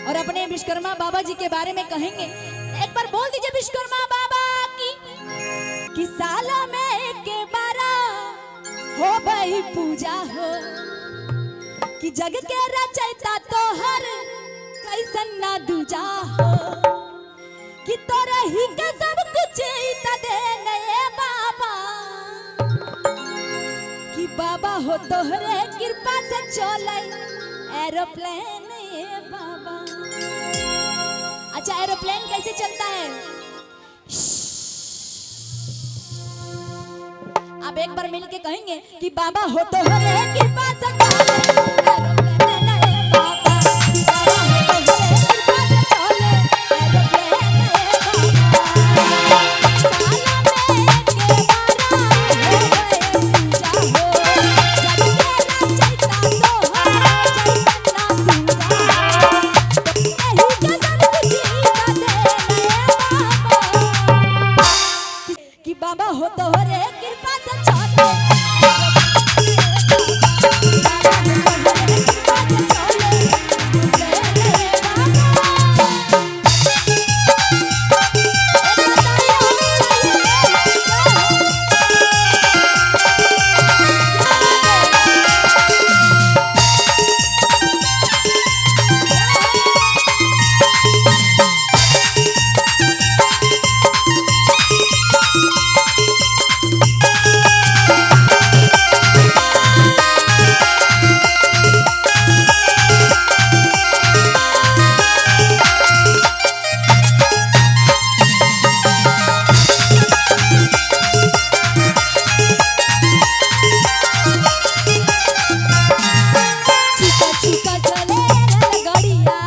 और अपने विश्वकर्मा बाबा जी के बारे में कहेंगे। एक बार बोल दीजिए विश्वकर्मा बाबा की कि साला में एक बारा हो भाई पूजा हो, कि जग के रचयिता तोहर कैसन ना दूजा हो, कि तोरा ही के सब कुछ त दे नए बाबा, कि बाबा हो तोहरे कृपा से चले एरोप्लेन ये बाबा। अच्छा, एरोप्लेन कैसे चलता है? अब एक बार मिलके कहेंगे कि बाबा हो तोहरे कृपा से चले एरोप्लेन ये बाबा, कि बाबा हो तोहरे कृपा से चले एरोप्लेन ये बाबा। साला में के बारा हो गए पूजा हो, जग के रचयिता तोहर जैसन ना दूजा हो, एही के सब कुछ त दे नए बाबा, कि बाबा हो तोहरे कृपा से चले छुका छुका चले रेलगाड़िया,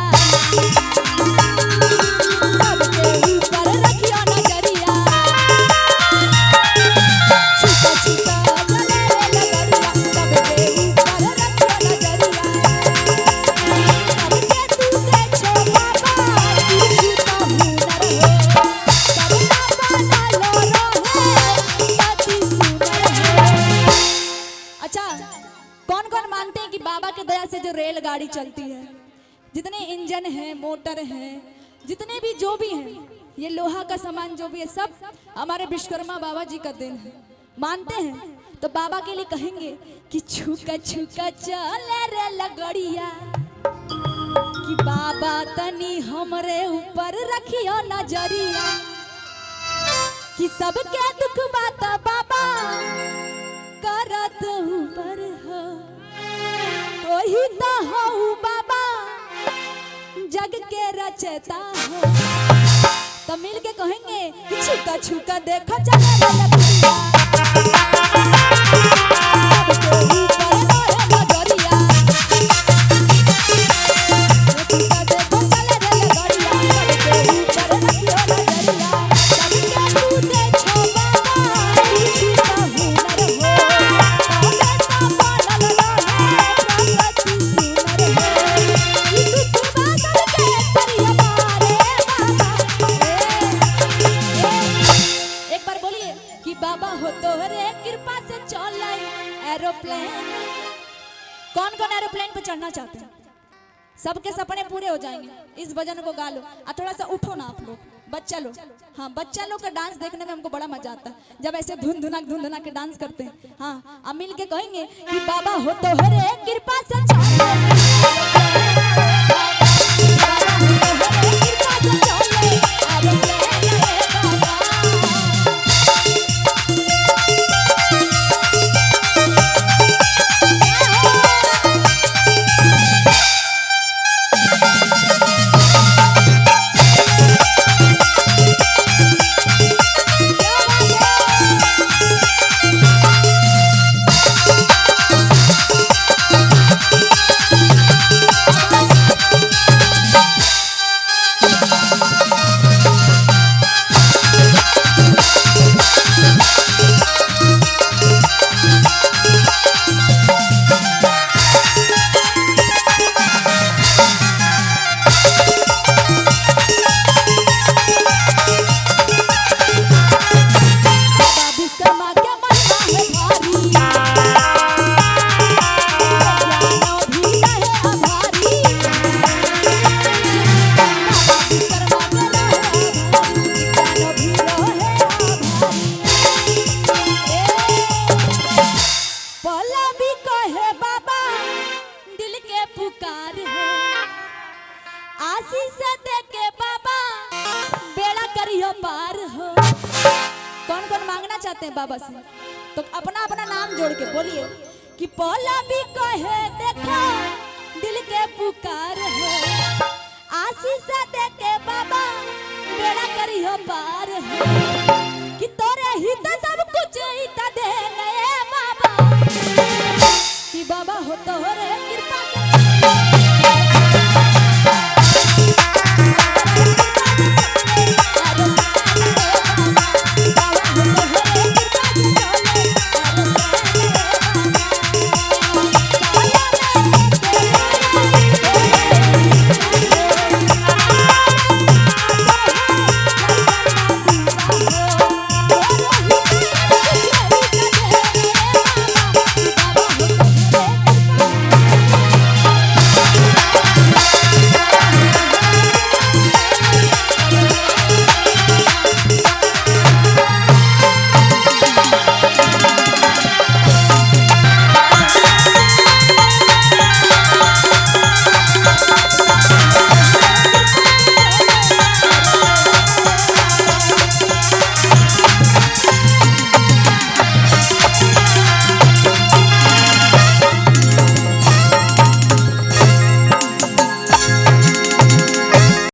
सबके ऊपर रखियो नजरिया। छुका छुका चले रेलगाड़िया, सबके ऊपर रखियो नजरिया। सबके तू दे छो बाबा, कुछ तो हुनर हो, सब ना बना लो रहे पति सुनर हो। अच्छा, कौन कौन मानते हैं कि बाबा के दया से जो रेलगाड़ी चलती है, जितने इंजन हैं, मोटर हैं, जितने भी जो भी हैं, ये लोहा का सामान जो भी है, सब हमारे विश्वकर्मा बाबा जी का then है। मानते हैं तो बाबा के लिए कहेंगे कि छुका छुका चले रेलगाड़िया, कि बाबा तनी हमरे ऊपर रखियो नजरिया, कि सबके दुख बात बाबा करत ऊपर हो, तोही तो हऊ बाबा जग के रचता हो। तो मिल के कहेंगे कि छुका छुका देखो चले रेलगाड़िया, सबके ऊपर रहे नजरिया। छुका देखो चले रेलगाड़िया, सबके ऊपर रखियो नजरिया। सबके तू दे छो बाबा, कुछ तो हुनर हो, तबे तो बनल रहे प्रगति सुनर हो। ई दुखवा सबके करिया मारे बाबा। एक बार बोलिए कि बाबा हो तोहरे कृपा से चले एरोप्लेन। कौन कौन एरोप्लेन पे चढ़ना चाहते हैं? सबके सपने पूरे हो जाएंगे इस भजन को गा लो। और थोड़ा सा उठो ना आप लोग, बच्चा लोग। हाँ, बच्चा लोग का डांस देखने में हमको बड़ा मजा आता है, जब ऐसे धुन धुना धुन धुना के डांस करते हैं। हाँ, अब मिल के कहेंगे कि बाबा हो तोहरे कृपा से चले, बाबा हो तोहरे कृपा से चले एरोप्लेन ये बाबा। चाहते हैं बाबा से, तो अपना अपना नाम जोड़ के बोलिए कि पौला भी कहे देखो दिल के पुकार हो, आशीष दे के बाबा बेड़ा करी हो पार हो, कि तोरे ही तो सब कुछ ही।